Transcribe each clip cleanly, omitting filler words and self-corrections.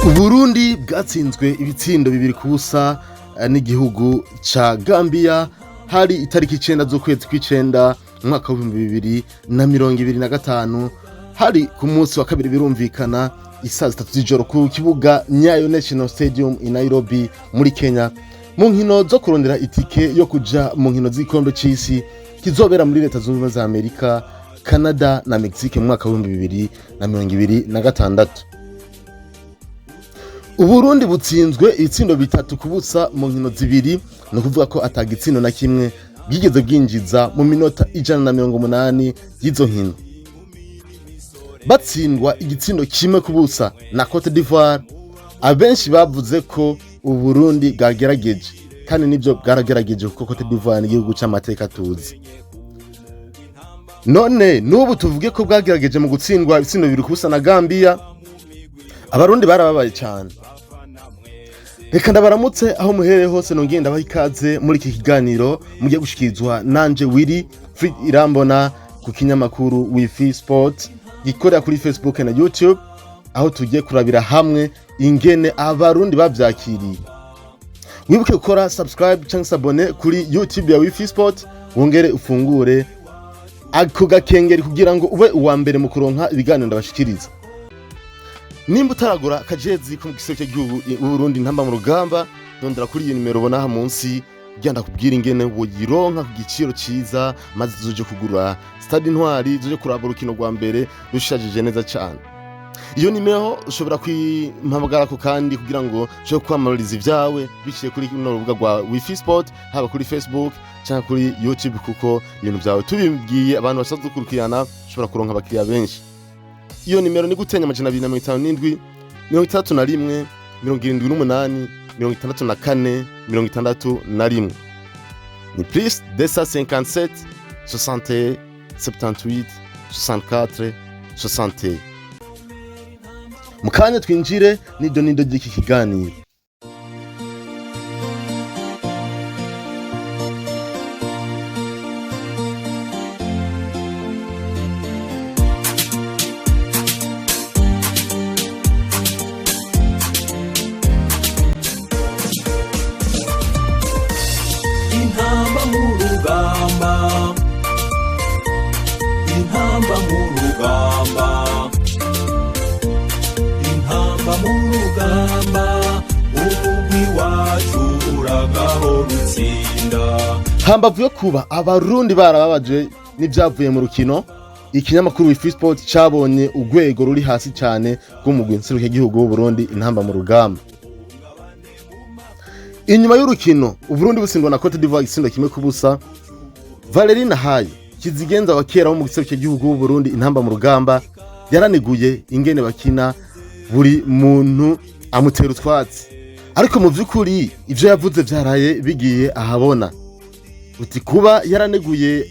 Uburundi bwatsinzwe ibitsindo 2-0 n'igihugu ca Gambia. Hari itariki 9 z'ukwezi kw'icenda umwaka wa 2025, hari ku munsi wa kabiri, birumvikana, isaa 3 z'ijoro ku kibuga Nyayo National Stadium i Nairobi muri Kenya, mu nkino zo kurondera itike yo kuja mu nkino z'igikombe c'isi kizobera muri Leta Zunze Ubumwe za Amerika, Canada na Mexique mu mwaka wa 2026. Uburundi butsinzwe ibitsindo 3-0 mu nkino zibiri, ni ukuvuga ko ata gitsindo na kimwe bwigeze bwinjiza mu minota 180 y'izo nkino. Batsindwa igitsindo 1-0 na Cote d'Ivoire, abenshi bavuze ko Uburundi bwagerageje, kandi nibyo, bwaragerageje, kuko Cote d'Ivoire ni igihugu c'amateka tuzi. None n'ubu tuvuge ko bwagerageje mu gutsindwa ibitsindo 2-0 na Gambia? Abarundi barababaye cyane. Reka ndabaramutse aho muherereye hose, nongeye ndabaha ikaze muri iki kiganiro mugiye gushikirizwa nanje Willy Free Irambona ku kinyamakuru Wifi Sport gikorera kuri Facebook na YouTube, aho tugiye kurabira hamwe ingene Abarundi bavyakiriye. Wibuke gukora subscribe cyangwa s'abonner kuri YouTube ya Wifi Sport, wongere ufungure ako gakengeri kugira ngo ube uwa mbere mu kuronka ibiganiro ndabashikiriza. Nimba utaragura akajezi ko mu gisebe cy'igihugu Burundi Ntamba mu Rugamba, ndondera kuri iyi nimero ubona aha munsi kugira ndakubwira ingene woyironka ku giciro ciza, maze zuje kugura Stade Intwari, zuje kuraba urukino rwa mbere rushajije neza cyane. Iyo nimero ushobora kwimpamagarako kandi kugira ngo ushobore kwamamariza ibyawe biciye kuri runo rubuga rwa Wifi Sport, haba kuri Facebook cyangwa kuri YouTube, kuko ibintu byawe tubibwiye abantu basanzwe dukurikirana ushobora kuronka abakiriya benshi. Iyo nimero ni gutenya 257 61 78 64 61, ni plus 257 61 78 64 61. Mu kanya twinjire nido nido ry'iki kiganiro. Intamba mu rugamba, intamba mu rugamba, intamba mu rugamba, umugwi wacu uragahora utsinda. Hambavu yo kuba Abarundi barababaje n'ibyavuye mu rukino, ikinyamakuru Wifi Sport cabonye urwego ruri hasi cyane rw'umugwi nserukiyagihugu w'Uburundi Intamba mu Rugamba. Inyuma y'urukino Uburundi butsindwa na Cote d'Ivoire igitsindo 1-0, Valerie Nahayo, kizigenza wa kera wo mu gihugu w'Uburundi Intamba mu Rugamba, yaraniguye ingene bakina, buri muntu amutera utwatsi. Ariko mu by'ukuri ivyo yavuze vyaraye bigiye ahabona. Uti kuba yaraneguye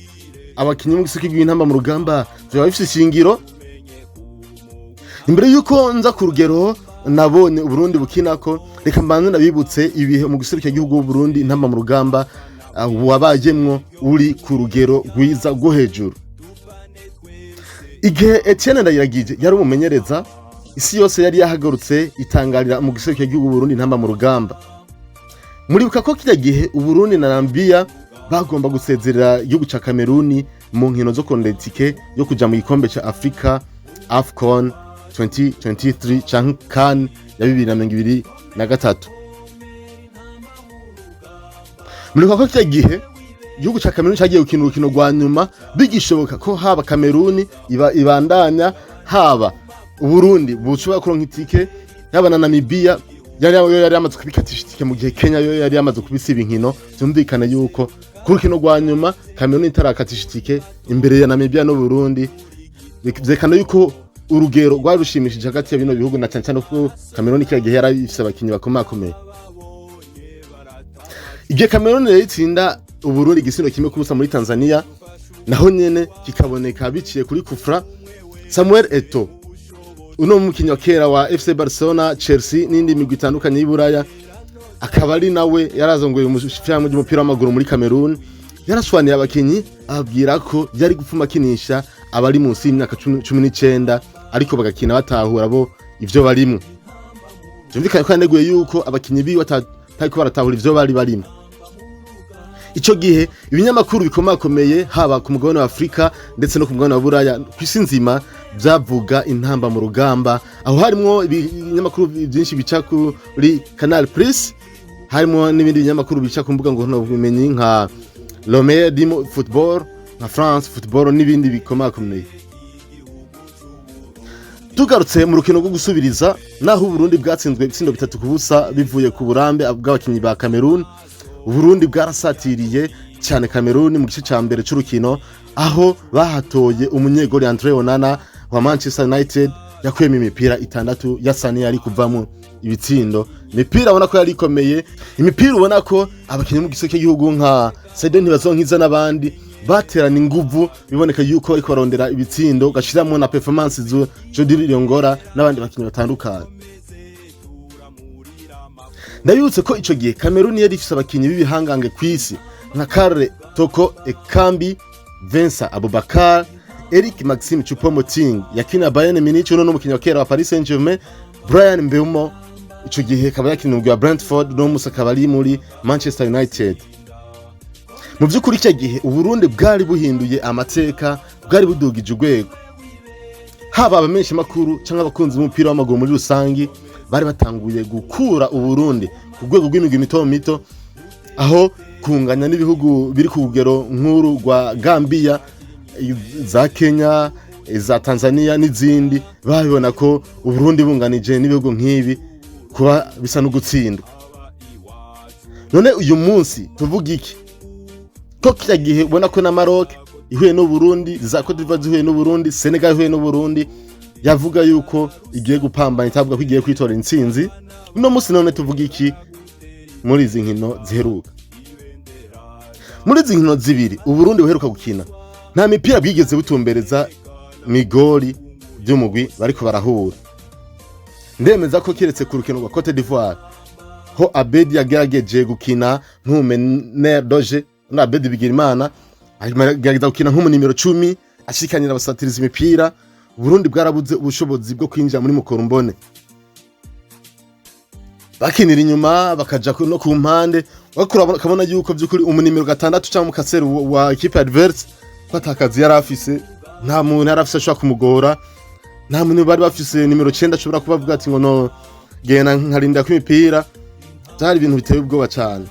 abakinyi mu giseke bw'Intamba mu Rugamba vyaba bifise ishingiro? Imbere yuko nza ku rugero nabonye Uburundi bukinako, reka mbanze nabibutse ibihe mu gihugu w'Uburundi Intamba mu Rugamba wabayemwo uri ku rugero rwiza rwo hejuru. Igihe Etienne Ndayiragije yari umumenyereza, isi yose yari yahagurutse itangarira mu gihugu Burundi Intamba mu Rugamba. Muribuka ko kirya gihe Uburundi na Namibia bagomba gusezerera igihugu ca Kameruni mu nkino zo kurondera itike yo kuja mu gikombe ca Afrika, AFCON 2023 canke CAN ya 2023. Muribuka ko kirya gihe igihugu ca Kameruni cagiye gukina urukino rwa nyuma bigishoboka ko haba Kameruni iba ibandanya, haba Uburundi bushobora kuronka itike, yaba na Namibia yari yamaze kubikatisha itike, mu gihe Kenya yo yari yamaze kubisiba inkino. Vyumvikana yuko ku rukino rwa nyuma Kameruni itarakatisha itike imbere ya Namibia n'Uburundi, vyerekana yuko urugero rwari rushimishije hagati ya bino bihugu, na cane cane ko Kameruni kiriya gihe yari ifise abakinyi bakomakomeye. Igihe Kameruni rero itsinda Uburundi igisindo 1-0 muri Tanzania, naho nyene kikaboneka biciye kuri kufra, Samuel Eto'o, uno mukinyi wa kera wa FC Barcelona, Chelsea n'indi migwi itandukanye y'Iburaya, akaba ari nawe yarazongoye umushirahamwe ry'umupira w'amaguru muri Cameroon, yarashwaniye abakinyi ababwira ko yari gupfuma akinisha abari munsi y'imyaka 19, ariko bagakina batahura bo ivyo barimwo. Byumvikane ko yaneguye yuko abakinyi biwe atariko baratahura ivyo bari barimo. Ico gihe ibinyamakuru bikomakomeye, haba ku mugabane wa Afurika ndetse no ku mugabane wa Buraya, ku isi nzima, vyavuga Intamba mu Rugamba. Aho harimwo ibinyamakuru byinshi bica kuri Canal Plus, harimwo n'ibindi binyamakuru bica ku mbuga ngurukanabumenyi nka Lome Dimo Football, nka France Football n'ibindi bikomakomeye. Tugarutse mu rukino rwo gusubiriza, naho Uburundi bwatsinzwe ibitsindo 3-0 bivuye ku burambe bw'abakinyi ba Cameroon, Uburundi bwarasatiriye cyane Cameroon mu gice cya mbere c'urukino, aho bahatoye umunyegoli Andre Onana wa Manchester United yakuyemo imipira itandatu yasa n'iyari kuvamo ibitsindo. Imipira ubona ko yari ikomeye, imipira ubona ko abakinyi mu gice cy'igihugu nka Saido Ntibazonkiza n'abandi baterana inguvu, biboneka yuko bariko barondera ibitsindo, gashiramwo na performance zu Jody Liyongola n'abandi bakinyi batandukanye. Ndabibutse ko ico gihe Cameroon yari ifise abakinyi b'ibihangange kw'isi nka Karl Toko Ekambi, Vincent Abubakar, Eric Maxime Choupo-Moting yakina Bayern Munich, uno n'umukinyi wa kera wa Paris Saint-Germain, Brian Mbeumo, ico gihe akaba yakina umugwi wa Brentford, no musi akaba ari muri Manchester United. Mu by'ukuri icyo gihe Uburundi bwari buhinduye amateka, bwari budugije urwego. Haba abamenyesha makuru cyangwa abakunzi b'umupira w'amaguru muri rusangi, bari batanguye gukura Uburundi ku rwego rw'imigwi mito mito, aho kunganya n'ibihugu biri ku rugero nk'uru rwa Gambia, za Kenya, za Tanzania n'izindi. Babibona ko Uburundi bunganije n'ibihugu nk'ibi kuba bisa no gutsindwa. None uyu munsi tuvuga iki, ko kiriya gihe ubona ko na Maroc ihuye n'Uburundi, za Cote d'Ivoire zihuye n'Uburundi, Senegal ihuye n'Uburundi, yavuga yuko igiye gupambana, itavuga ko igiye kwitora intsinzi? Uno munsi none tuvuga iki muri izi nkino ziheruka? Muri izi nkino zibiri Uburundi buheruka gukina, nta mipira bwigeze butumbereza migori by'umugwi bariko barahura. Ndemeza ko kiretse ku rukino rwa Cote d'Ivoire, ho Abedi yagerageje gukina nk'umu meneur de jeu, na Abedi Bigirimana agerageza gukina nk'umu nimero 10, ashikanira abasatiriza imipira. Burundi bwarabuze ubushobozi bwo kwinjira muri mukorombone, bakinira inyuma, bakaja no ku mpande, ukabona yuko by'ukuri umunimero 6 cyangwa umukaseri wa équipe adverse ko atakazi yari afise. Nta muntu yari afise ashobora kumugora, nta muntu bari bafise nimero 9 ashobora kuba avuga ati ngo no genda nkarinda ko imipira. Byari ibintu biteye ubwoba cyane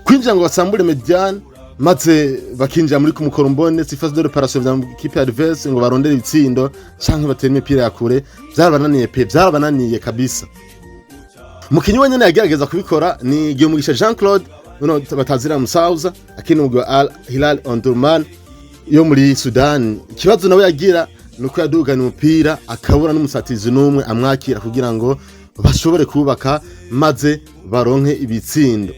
kwinjira ngo basambure médiane, maze bakinjira muri kumukorombone, surface de réparation vya équipe adverse, ngo barondere ibitsindo canke batere imipira ya kure. Byarabananiye pe, byarabananiye kabisa. Umukinyi wenyene yagerageza kubikora ni Giyomugisha Jean Claude, uno batazira Musauza, akina umugwi wa Al Hilal Omdurman yo muri Sudan. Ikibazo nawe yagira nuko yadugana umupira akabura n'umusatirizi n'umwe amwakira kugira ngo bashobore kubaka maze baronke ibitsindo.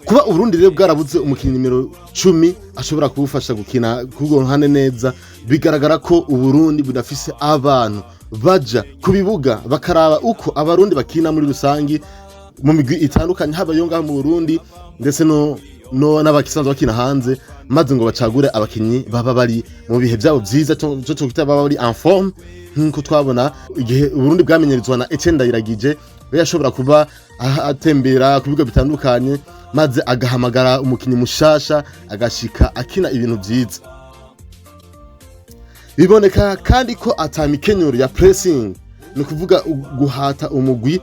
Kuba Uburundi rero bwarabuze umukinnyi nimero 10 ashobora kubufasha gukina kurwo ruhande neza, bigaragara ko Uburundi budafise abantu baja ku bibuga bakaraba uko Abarundi bakina muri rusangi mu migwi itandukanye, haba yo ngaho mu Burundi ndetse no n'abakisanzwe bakina hanze, maze ngo bacagure abakinyi baba bari mu bihe byabo vyiza, cyo twita baba bari en forme, nk'uko twabona igihe Uburundi bwamenyerezwa na Etienne Ndayiragije, we yashobora kuba atembera ku bigo bitandukanye, maze agahamagara umukinyi mushasha agashika akina ibintu vyiza. Biboneka kandi ko ata mikenyero ya pressing, ni ukuvuga guhata umugwi,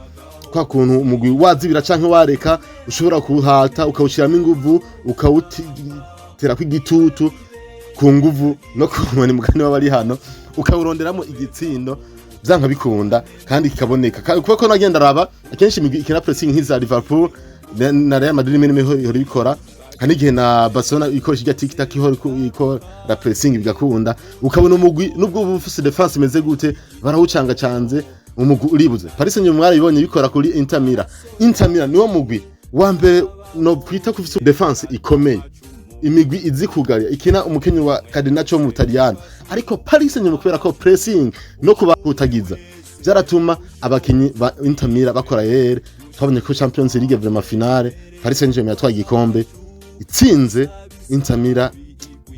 kwa kuntu umugwi wazibira canke wareka ushobora kuwuhata, ukawushyiramo inguvu, ukawuterako igitutu ku nguvu no ku nkoni, mugani w'abari hano, ukawuronderamo igitsindo vyanka bikunda kandi kikaboneka. Kuko ko nagenda araba akenshi imigwi ikina pressing nk'iza Liverpool na Real Madrid imwe ihora ibikora, hari n'igihe na Barcelona ikoresha irya tiki taka, ihora ikora pressing bigakunda, ukabona umugwi nubwo uba ufise défense imeze gute, barawucangacanze, umugwi uribuze. Paris Saint-Germain mwarabibonye bikora kuri Inter Milan. Inter Milan niwo mugwi wa mbere no kwita ko ufise défense ikomeye, imigwi izi kugarira, ikina umukenyi wa Catenaccio mu Butaliyani, ariko Paris Saint-Germain kubera ko pressing no kubahutagiza byaratuma abakinyi ba Inter Milan bakora erreur. Twabonye ko Champions League vraiment finale Paris Saint-Germain yatwaye igikombe itsinze Inter Milan.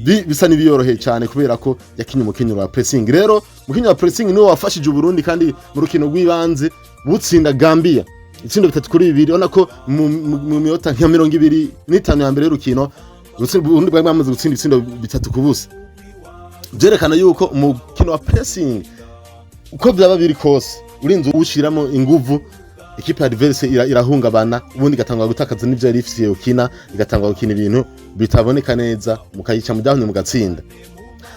Bisa n'ibiyoroheye cyane kubera ko yakinye umukenyero wa pressing. Rero umukenyero wa pressing niwo wafashije Uburundi, kandi mu rukino rw'ibanze butsinda Gambia ibitsindo 3-2. Ubona ko mu minota nka 25 ya mbere y'urukino, Uburundi bwari bwamaze gutsinda ibitsindo 3-0. Byerekana yuko umukino wa pressing, uko byaba biri kose, urinze uwushiramo inguvu, équipe adverse irahungabana, ubundi igatangwa gutakaza n'ivyo yari ifitiye gukina, igatangwa gukina ibintu bitaboneka neza, mukayica mu byahumye mugatsinda.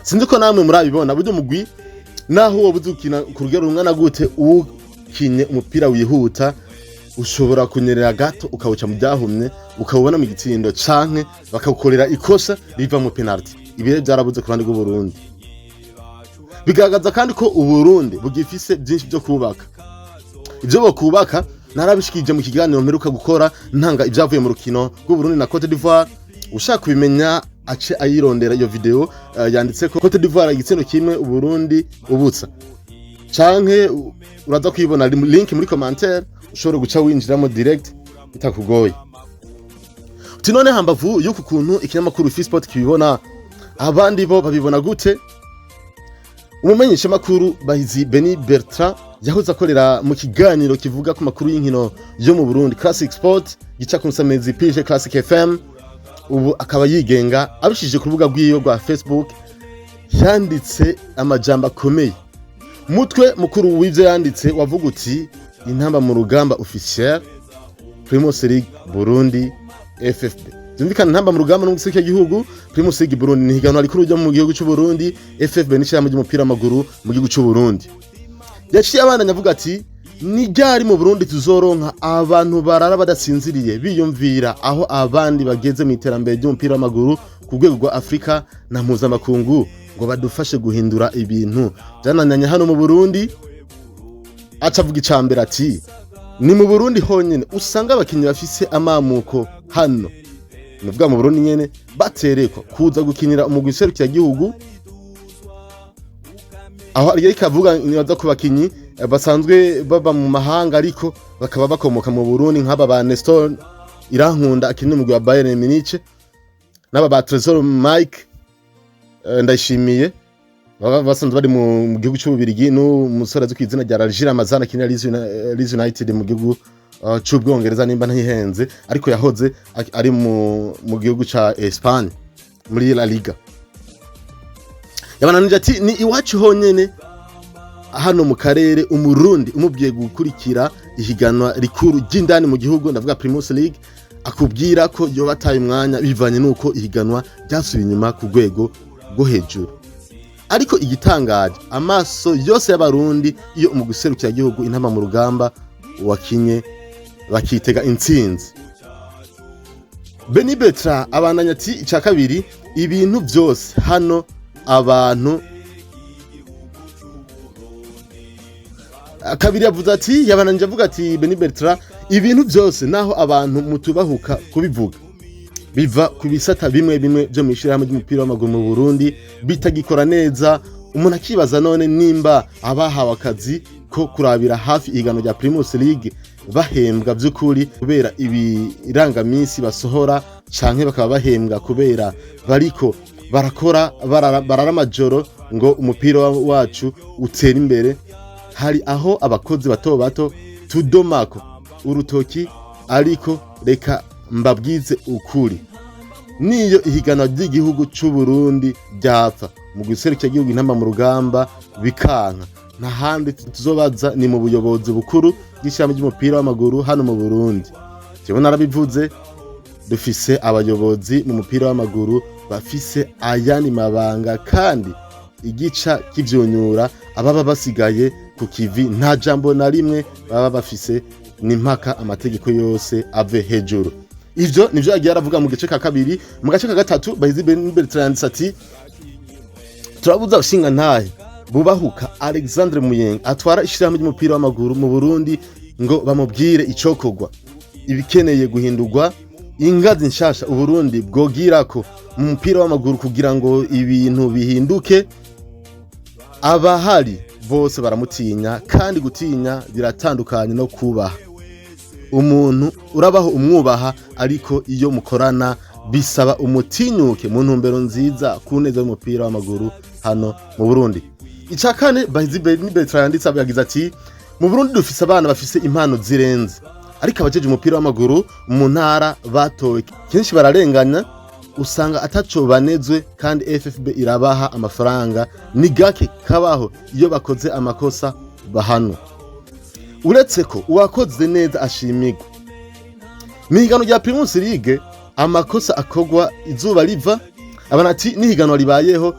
Sinzi ko namwe murabibona. Buryo mugwi naho wowe uzi gukina ku rugero rungana gute, ukinye umupira wihuta ushobora kunyerera gato ukawuca mu byahumye, ukawubona mu gitsindo, canke bakawukorera ikosa riva mu penalty. Ibi rero byarabuze ku ruhande rw'Uburundi. Bigaragaza kandi ko Uburundi bugifise byinshi byo kubaka. Ibyo bokubaka narabishikije mu kiganiro mperuka gukora ntanga ibyavuye mu rukino rw'Uburundi na Cote d'Ivoire. Ushaka kubimenya ace ayirondera iyo video, yanditse ko Cote d'Ivoire igitsindo 1, Uburundi 0, canke uraza kuyibona link muri commentaire, ushobora guca winjiramo direct bitakugoye. Uti none hambavu y'uku kuntu ikinyamakuru Fisport kibibona, abandi bo babibona gute? Umumenyeshamakuru Bahizi Beni Bertrand yahoze akorera mu kiganiro kivuga ku makuru y'inkino yo mu Burundi, Classic Sport, gica ku nsamezi PG Classic FM, ubu akaba yigenga, abishije ku rubuga rwiwe rwa Facebook yanditse amajambo akomeye. Mutwe mukuru w'ivyo yanditse wavuga uti: "Intamba mu rugamba officiel, Primus League Burundi, FFB." Byumvikana, Intamba mu rugamba n'umugwi gihugu, Primus League Burundi ni higanwa rikuru ryo mu gihugu cy'u Burundi, FFB ni ishyirahamwe ry'umupira w'amaguru mu gihugu cy'u Burundi. Yaciye abandanya avuga ati: "Ni ryari mu Burundi tuzoronka abantu barara badasinziriye biyumvira aho abandi bageze mu iterambere ry'umupira w'amaguru ku rwego rwa Afurika na mpuzamakungu, ngo badufashe guhindura ibintu byananiranye hano mu Burundi?" Aca avuga icambere ati: "Ni mu Burundi honyine usanga abakinnyi bafise amamuko hano, nuvuga mu Burundi nyene, baterekwa kuza gukinira umugwi serukiragihugu." Aho ariko avuga, nibaza ku bakinyi basanzwe baba mu mahanga ariko bakaba bakomoka mu Burundi, nk'aba ba Nestor Irankunda akinira umugwi wa Bayern Munich, n'aba ba Tresor Mike Ndayishimiye baba basanzwe bari mu gihugu cy'Ububirigi, n'umusore azwi ku izina rya Rajira Ramazan akinira Leeds United mu gihugu c'Ubwongereza nimba ntihenze, ariko yahoze ari mu gihugu ca Espagne muri La Liga. Yabananije ati: "Ni iwacu honyene hano mu karere Umurundi umubwiye gukurikira ihiganwa rikuru ry'indani mu gihugu, ndavuga Primus League, akubwira ko yoba ataye umwanya bivanye n'uko ihiganwa ryasubiye inyuma ku rwego rwo hejuru. Ariko igitangaje, amaso yose y'Abarundi iyo umugwi serukiragihugu Intamba mu rugamba wakinye bakitega intsinzi." Beni Betra abandanya ati: "Icya kabiri, ibintu byose hano abantu kabiri." Yavuze ati, yabananje avuga ati Beni Bertrand: "Ibintu byose naho abantu mutubahuka kubivuga biva ku bisata bimwe bimwe byo mu ishyirahamwe ry'umupira w'amaguru mu Burundi bitagikora neza. Umuntu akibaza none nimba abahawe akazi ko kurabira hafi ihiganwa rya Primus League bahembwa by'ukuri kubera ibirangaminsi basohora, canke bakaba bahembwa kubera bariko barakora barara amajoro ngo umupira wacu utere imbere. Hari aho abakozi bato bato tudomako urutoki, ariko reka mbabwize ukuri, niyo ihiganwa ry'igihugu c'u Burundi ryapfa mu guserukira igihugu Intamba mu rugamba bikanka, nta handi tuzobaza, ni mu buyobozi bukuru bw'ishyirahamwe ry'umupira w'amaguru hano mu Burundi. Jewe narabivuze, dufise abayobozi mu mupira w'amaguru bafise ayandi mabanga, kandi igica kivyunyura ababa basigaye ku kivi nta jambo na rimwe baba bafise, ni mpaka amategeko yose ave hejuru." Ivyo nivyo yagiye aravuga mu gice ka kabiri. Mu gace ka gatatu, Bahizi Bertrand yanditse ati: "Turabuza abashinga ntahe bubahuka Alexandre Muyenga atwara ishirahamwe ry'umupira w'amaguru mu Burundi ngo bamubwire icokorwa, ibikeneye guhindurwa, ingazi nshasha Uburundi bwogirako mu mupira w'amaguru kugira ngo ibintu bihinduke. Abahari bose baramutinya, kandi gutinya biratandukanye no kubaha. Umuntu urabaho umwubaha, ariko iyo mukorana Bisaba umutinyuke mu ntumbero nziza ku neza y'umupira w'amaguru hano mu Burundi. Icya kane, Bahizi Bertrand yanditse, yagize ati: "Mu Burundi dufise abana bafise impano zirenze, ariko abajeje umupira w'amaguru mu ntara batowe kenshi bararenganya, usanga ataco banezwe, kandi FFB irabaha amafaranga. Ni gake kabaho iyo bakoze amakosa bahanwa, uretse ko uwakoze neza ashimirwa. Mu rya Primus League amakosa akorwa izuba riva." Abana ati: "N'ihiganwa ribayeho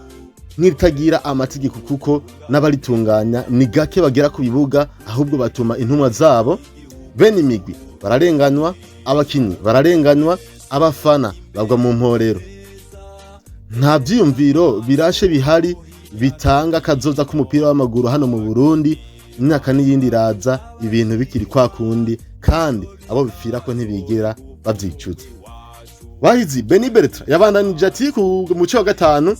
nk'iritagira amategeko, kuko n'abaritunganya ni gake bagera ku bibuga, ahubwo batuma intumwa zabo. Bene imigwi bararenganywa, abakinyi bararenganywa, abafana bagwa mu mporero. Nta vyiyumviro birashe bihari bitanga akazoza k'umupira w'amaguru hano mu Burundi. Imyaka n'iyindi iraza, ibintu bikiri kwa kundi, kandi abo bipfira ko ntibigera bavyicuza." Bahizi Beni Bertrand yabandanije ati ku muco wa gatanu: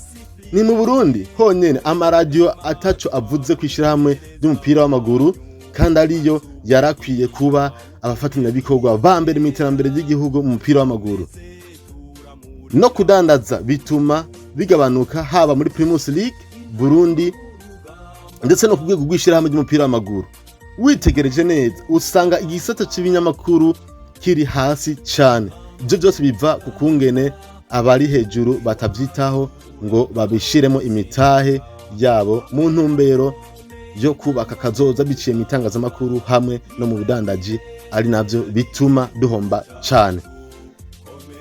"Ni mu Burundi honyene amaradiyo ataco avuze kw'ishirahamwe ry'umupira w'amaguru, kandi ariyo yarakwiye kuba abafatanyabikorwa ba mbere mu iterambere ry'igihugu mu mupira w'amaguru. No kudandaza bituma bigabanuka, haba muri Primus League Burundi ndetse no ku rwego rw'ishirahamwe ry'umupira w'amaguru. Witegereje neza, usanga igisata c'ibinyamakuru kiri hasi cane. Ibyo byose biva ku kungene abari hejuru batavyitaho ngo babishiremo imitahe yabo mu ntumbero yo kubaka kazoza biciye mu itangazamakuru hamwe no mu budandaji, ari navyo bituma duhomba cane."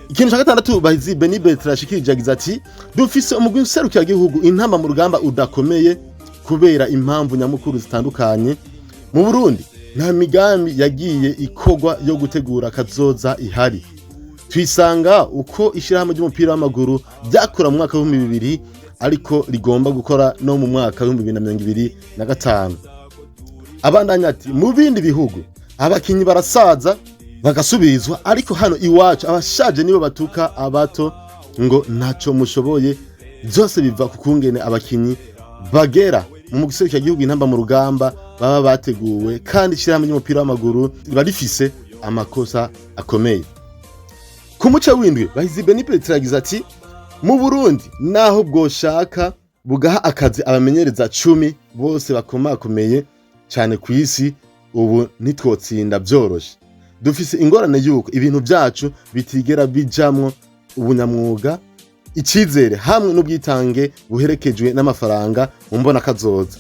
Ikintu ca gatandatu Bahizi Beni Bertrand yashikirije, yagize ati: "Dufise umugwi nserukiragihugu Intamba mu Rugamba udakomeye kubera impamvu nyamukuru zitandukanye. Mu Burundi nta migambi yagiye ikorwa yo gutegura kazoza ihari. Twisanga uko ishirahamwe ry'umupira w'amaguru ryakora mu mwaka w'2000, ariko rigomba gukora no mu mwaka w'2025." Abandanya ati: "Mu bindi bihugu abakinyi barasaza bagasubizwa, ariko hano iwacu abashaje nibo batuka abato ngo ntaco mushoboye. Byose biva ku kungene abakinyi bagera mu gihugu Intamba mu Rugamba baba bateguwe, kandi ishirahamwe ry'umupira w'amaguru riba rifise amakosa akomeye." Ku muce w'indwi, Bahizi Beni Bertrand yagize ati: "Mu Burundi, naho bwoshaka bugaha akazi abamenyereza 10 bose bakomakomeye cyane ku isi, ubu ntitwotsinda byoroshe. Dufise ingorane yuko ibintu byacu bitigera bijamwo ubunyamwuga, icizere hamwe n'ubwitange buherekejwe n'amafaranga mu mbona kazoza."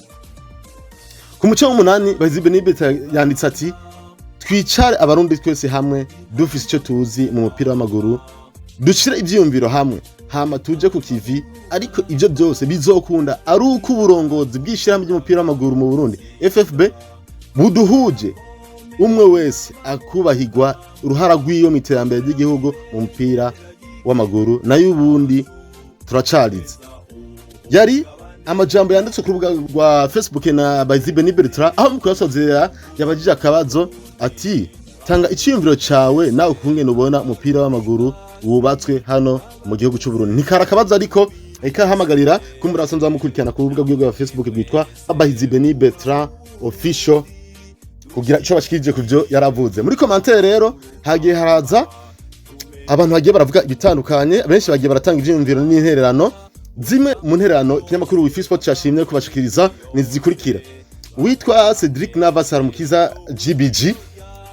Ku muce w'umunani, Bahizi Beni Bertrand yanditse ati: "Twicare Abarundi twese hamwe, dufise icyo tuzi mu mupira w'amaguru, dushire ivyiyumviro hamwe, hama tuje ku kivi. Ariko ivyo byose bizokunda ari uko uburongozi bw'ishirahamwe ry'umupira w'amaguru mu Burundi FFB buduhuje, umwe wese akubahirwa uruhara rw'iyo mu iterambere ry'igihugu mu mupira w'amaguru, nayo ubundi turacarize." Yari amajambo yanditse ku rubuga rwa Facebook na Bahizi Beni Bertrand, aho mu kuyasozera yabajije akabazo ati: "Tanga iciyumviro cawe nawe kungene ubona umupira w'amaguru wubatswe hano mu gihugu c'u Burundi." Ntikara akabazo, ariko ikahamagarira kumbura asanzwe bamukurikirana ku rubuga rwiwe rwa Facebook rwitwa Bahizi Beni Bertrand Official kugira ico bashikirije ku vyo yaravuze. Muri commentaire rero hagiye haraza abantu bagiye baravuga ibitandukanye, benshi bagiye baratanga ivyiyumviro n'intererano. Zimwe mu ntererano ikinyamakuru Wifi Sport cyashimye kubashikiriza ni zikurikira. Witwa Cedric Navas Haramukiza GBG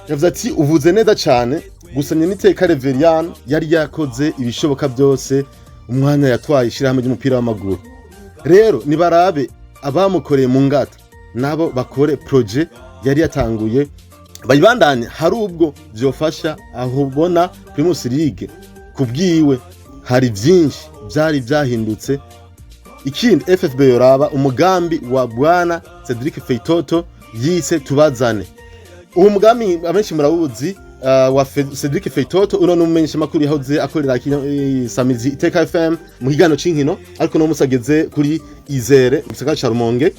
yavuze ati: "Uvuze neza cyane, gusa n'iteka Reverian yari yakoze ibishoboka byose umwanya yatwaye ishyirahamwe ry'umupira w'amaguru. Rero nibarabe abamukoreye mu ngata, nabo bakore projet yari yatanguye bayibandanye, hari ubwo vyofasha. Aho ubona Primus League kubwiwe hari vyinshi vyari vyahindutse. Ikindi, FFB yoraba umugambi wa bwana Cedric Feitoto yise Tubazane." Uwo mugambi abenshi murawuzi, wa Cedric Feitoto. Uno n'umumenyesha makuru yahoze akorera Samizi Iteka FM mu kiganiro c'inkino, ariko no musageze kuri Izere mu gisagara ca Rumonge.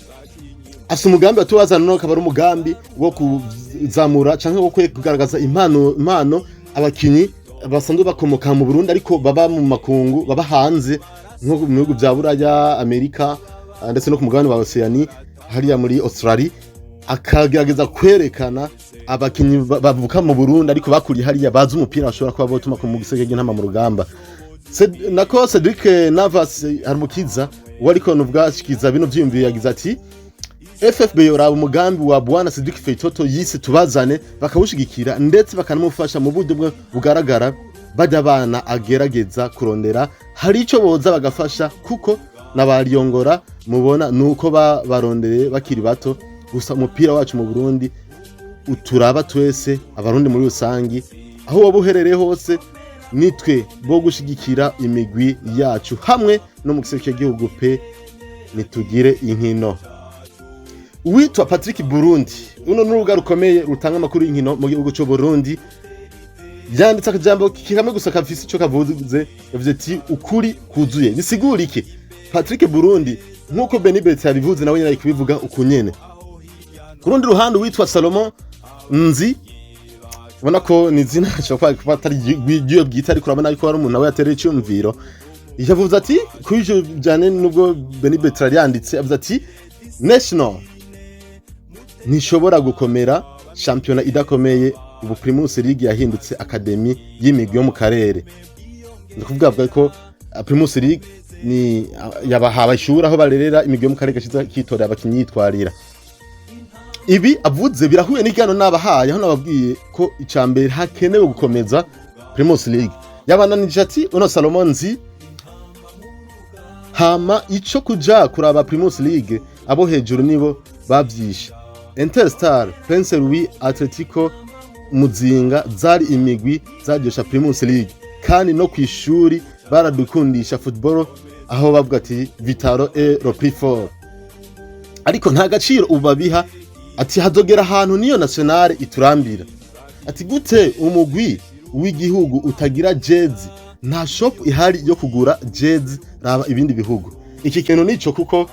Afise umugambi wa Tubazane, no akaba ari umugambi wo kuzamura canke wo kugaragaza impano abakinyi basanzwe bakomoka mu Burundi ariko baba mu makungu, baba hanze nko mu bihugu vya Buraya, Amerika, ndetse no ku mugabane wa Oceania hariya muri Australia, akagerageza kwerekana abakinyi bavuka mu Burundi ariko bakuriye hariya, bazi umupira, bashobora kuba botuma ku mugisege ry'Intama mu Rugamba. Nako Cedric Navas Harumukiza wariko nubwashikiza bino vyiyumviro, yagize ati: "FFB yoraba umugambi wa bwana Cedric Feitoto yise tubazane, bakawushigikira ndetse bakanamufasha mu buryo bwe bugaragara. Bajya abana agerageza kurondera, hari ico boza bagafasha, kuko n'abariyongora mubona nuko barondereye bakiri bato. Gusa umupira wacu mu Burundi uturaba twese Abarundi muri rusangi, aho waba uherereye hose, nitwe bo gushigikira imigwi yacu hamwe no mu gihugu pe. Nitugire inkino." Uwitwa Patrick Burundi, uno n'urubuga rukomeye rutanga amakuru y'inkino mu gihugu cy'u Burundi, yanditse akajambo kamwe gusa kafise ico kavuze. Yavuze ati: "Ukuri kuzuye." Bisigura iki? Patrick Burundi, nk'uko Benibet yabivuze, nawe nyene ari kubivuga uku nyene. Ku rundi ruhande, uwitwa Salomon Nzi, ubona ko ni izina ashobora kuba atari iryo bwite, ariko urabona ko ari umuntu nawe yatereye icyumviro. Yavuze ati kuri ivyo bijyanye n'ubwo Benibet yari yanditse, yavuze ati: "National ntishobora gukomera shampiyona idakomeye. Ubu Primus League yahindutse academy y'imigwi yo mu karere." Ni ukuvuga, avuga ko Primus League ni yabahawe ishuri aho barerera imigwi yo mu karere gashize kitorera abakinyi yitwarira. Ibi avuze birahuye n'igano nabahaye, aho nababwiye ko icambere hakenewe gukomeza Primus League. Yabananije ati uno Salomon Nzi: "Hama ico kuja kuraba Primus League, abo hejuru nibo bavyishe. Interstar, Prince Louis, Atletico Muzinga zari imigwi zaryosha Primus League, kandi no kwishuri baradukundisha football, aho bavuga ati Vital'O est le plus fort, ariko nta gaciro ubu babiha." Ati hazogera ahantu niyo nationale iturambira. Ati gute umugwi w'igihugu utagira jezi? Nta shop ihari yo kugura jezi, raba ibindi bihugu. Iki kintu nico, kuko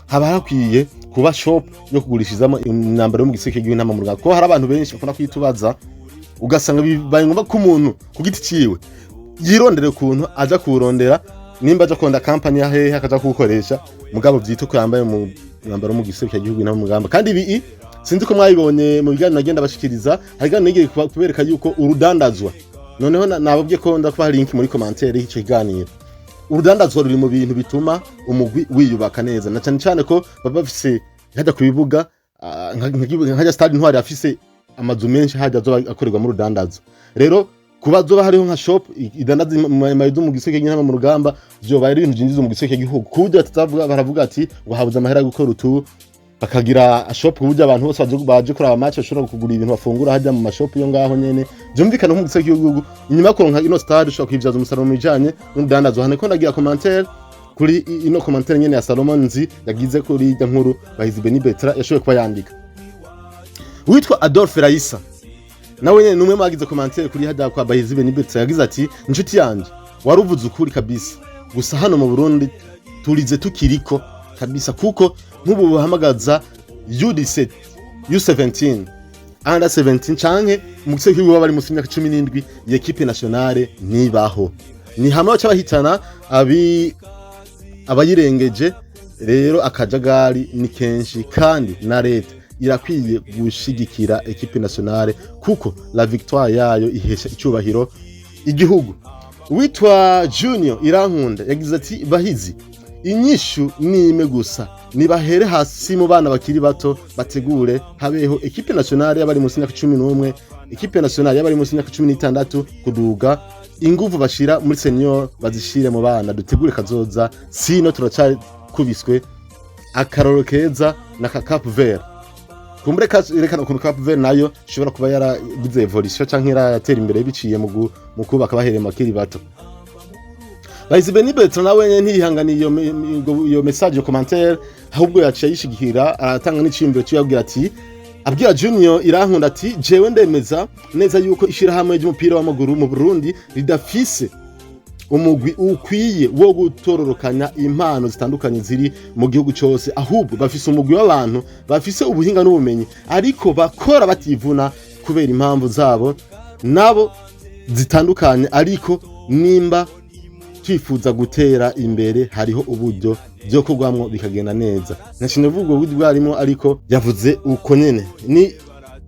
haba hakwiye kuba shop yo kugurishirizamo imyambaro yo mu giseke cy'intama mu Rwanda, kuko hari abantu benshi bakunda kwitubaza, ugasanga bibaye ngombwa ko umuntu ku giti ciwe yirondera ukuntu aja kuwurondera, nimba aja konda company ya hehe akaja kuwukoresha, mugabo vyitwa ko yambaye mu mwambaro wo mu giseke cy'igihugu intama mu rugamba. Kandi ibi sinzi ko mwabibonye mu biganiro nagenda bashikiriza. Hari ibiganiro nigeze kubereka yuko urudandazwa, noneho nababwiye ko ndakubaha link muri commentaire y'icyo kiganiro, urudandazwa ruri mu bintu bituma umugwi wiyubaka neza, na cyane cyane ko baba bafise hajya ku bibuga, nkajya stade Intwari afise amazu menshi hajya azoba akorerwamo urudandazo. Rero kuba zoba hariho nka shop idandaza amayido mu giseke cy'intama mu rugamba, vyoba ari ibintu vyinjiza mu giseke cy'igihugu, ku buryo batazavuga baravuga ati ngo habuze amahera yo gukora utu, bakagira shop ku buryo abantu bose baje kuraba match bashobora kugura ibintu bafungura hajya mu mashop yo ngaho nyene. Vyumvikana nko mu giseke cy'igihugu, inyuma yo kuronka ino stade, ushobora kwivyaza umusaruro mu bijanye n'urudandazwa. Hano ko ndagira commentaire kuri ino commentaire nyene ya Salomon Nzi yagize kuri irya nkuru Bahizi Beni Betra yashoboye kuba yandika. Witwa Adolphe Raisa nawe nyene numwe mwagize commentaire kuri hajya kwa Bahizi Beni Betra, yagize ati: "Inshuti yanje, waruvuze ukuri kabisa. Gusa hano mu Burundi turize tukiriko kabisa, kuko nk'ubu bahamagaza U17, U17, under 17 canke mu gice cy'igihugu bari musi y'imyaka 17, iyi équipe nationale ntibaho, ni hamwe baca bahitana abi abayirengeje. Rero akajagari ni kenshi, kandi na leta irakwiye gushigikira équipe nationale, kuko la victoire yayo ihesha icyubahiro igihugu." Witwa Junior Irankunda yagize ati: "Bahizi, inyishu ni imwe gusa, nibahere hasi mu bana bakiri bato, bategure habeho équipe nationale y'abari munsi y'imyaka 11, équipe nationale y'abari munsi y'imyaka 16 kuduga. Inguvu bashira muri senior bazishire mu bana, dutegure kazoza, sino turacakubiswe. Akaroro keza na ka Cap Vert." Kumbure yerekana ukuntu Cap Vert nayo ishobora kuba yaragize évolution canke yaratera imbere biciye mu kubaka bahereye mu bakiri bato. Bahizi Beni Bertrand nawe nyene ntiyihanganiye iyo message, iyo commentaire, ahubwo yaciye ayishigikira, aratanga n'iciyumviro ciwe, abwira ati, abwira Junior Irankunda ati: "Jewe ndemeza neza yuko ishirahamwe ry'umupira w'amaguru mu Burundi ridafise umugwi ukwiye wo gutororokanya impano zitandukanye ziri mu gihugu cyose, ahubwo bafise umugwi w'abantu bafise ubuhinga n'ubumenyi, ariko bakora bativuna kubera impamvu zabo nabo zitandukanye. Ariko nimba twifuza gutera imbere, hariho uburyo byo kugwamwo bikagenda neza." Nashimye vuga uburyo bwarimo, ariko yavuze uko nyene ni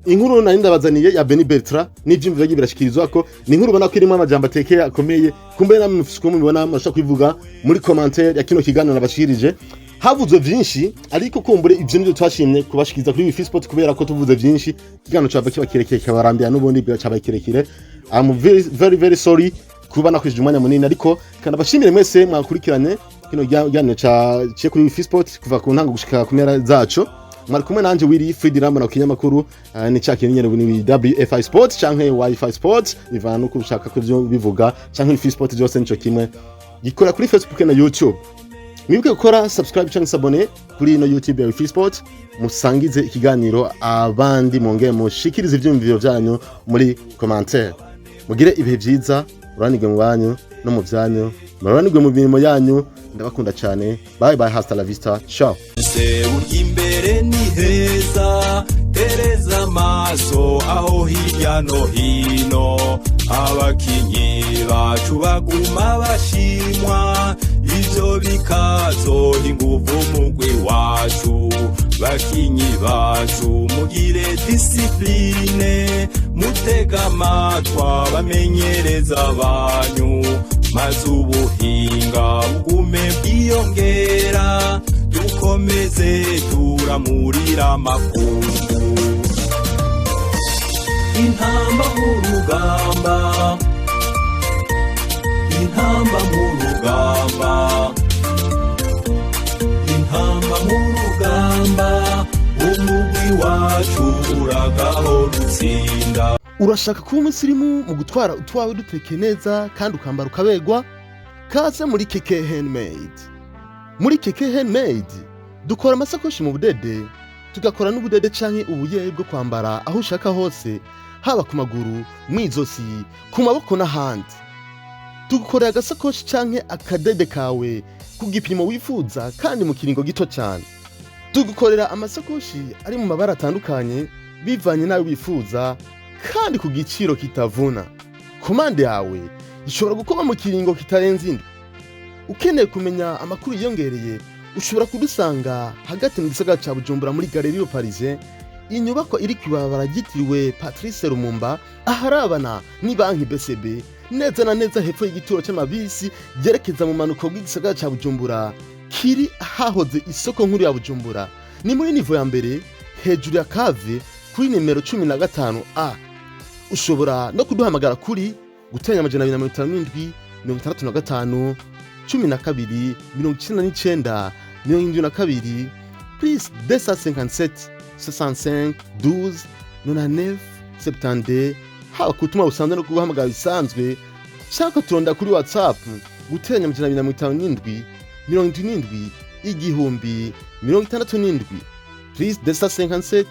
Inkuru nari ndabazaniye ya Benny Bertrand n'ivyumviro vyagiye birashikirizwa ko ni inkuru ubona ko irimo amajambo atekeye akomeye. Kumbe namwe mufise uko mubibona, murashobora kubivuga muri commentaire ya kino kiganiro nabashikirije. Havuzwe vyinshi, ariko kumbure ivyo nivyo twashimye kubashikiriza kuri Wifi Sport, kubera ko tuvuze vyinshi ikiganiro cava kiba kirekire, kikabarambira. N'ubundi cabaye kirekire. I'm very very very sorry kuba nakoresheje umwanya munini, ariko kanabashimire mwese mwakurikiranye kino kiganiro ca ciye kuri Wifi Sport kuva ku ntango gushika ku mpera zaco. Mwari kumwe nanje Willy Fridi Rambona ku kinyamakuru ni ca kintu nyene, ni WFI Sport canke Wi-Fi Sport, bivana nuko ushaka ko ivyo bivuga, canke Wifi Sport, byose nico kimwe. Gikora kuri Facebook na YouTube. Mwibuke gukora subscribe canke s'abonner kuri ino YouTube ya Wifi Sport, musangize ikiganiro abandi, mwongere mushikirize ivyumviro vyanyu muri commentaire. Mugire ibihe vyiza, uranirwe mu banyu no mu vyanyu, muranirwe mu mirimo yanyu. Ndabakunda cyane. Bye bye, hasta la vista, ciao. Se urya imbere ni heza, tereza amaso aho hirya no hino, abakinyi bacu baguma bashimwa, ivyo bikazoha inguvu mugwi wacu. Bakinyi bacu, mugire discipline, mutega amatwa bamenyereza banyu, maze ubuhinga bugume bwiyongera, dukomeze turamurira amakungu. Intamba mu rugamba, intamba mu rugamba, intamba mu rugamba, umugwi wacu uragahora utsinda. Urashaka kuba umusirimu mu gutwara utwawe dutekeye neza kandi ukambara ukaberwa? Kaze muri Keke Handmade. Muri Keke Handmade dukora amasakoshi mu budede, tugakora n'ubudede canke ubuyeyi bwo kwambara aho ushaka hose, haba ku maguru, mw'izosi, ku maboko n'ahandi. Tugukorera agasakoshi canke akadede kawe ku gipimo wifuza kandi mu kiringo gito cyane. Tugukorera amasakoshi ari mu mabara atandukanye bivanye n'ayo wifuza kandi ku giciro kitavuna. Commande yawe ishobora gukorwa mu kiringo kitarenze indwi. Ukeneye kumenya amakuru yiyongereye, ushobora kudusanga hagati mu gisagara ca Bujumbura, muri Galerie Parisien, inyubako iri kw'ibarabara ryitiriwe Patrice Lumumba, aharabana ni banki BCB, neza na neza hepfo y'igituro c'amabisi ryerekeza mu manuko bw'igisagara ca Bujumbura, kiri hahoze isoko nkuru ya Bujumbura. Ni muri niveau ya mbere, hejuru ya cave, kuri nimero 15 A. Ushobora no kuduhamagara kuri +257 65 12 99 72, +257 65 12 99 72, haba ku butumwa busanzwe no kuguhamagara bisanzwe, cyangwa turonda kuri WhatsApp +257 77 1000 67, +257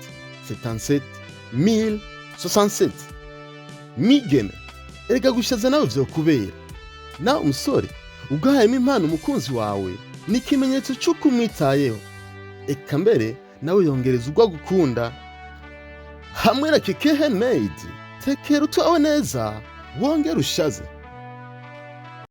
77 1067. Migeme, erega gushaza nawe vyokubera. Nawe umusore, ugahayemo impano umukunzi wawe ni ikimenyetso c'uko umwitayeho, eka mbere nawe yongereza ubwo agukunda. Hamwe na Keke Handmade, tekera utwawe neza wongere ushaze.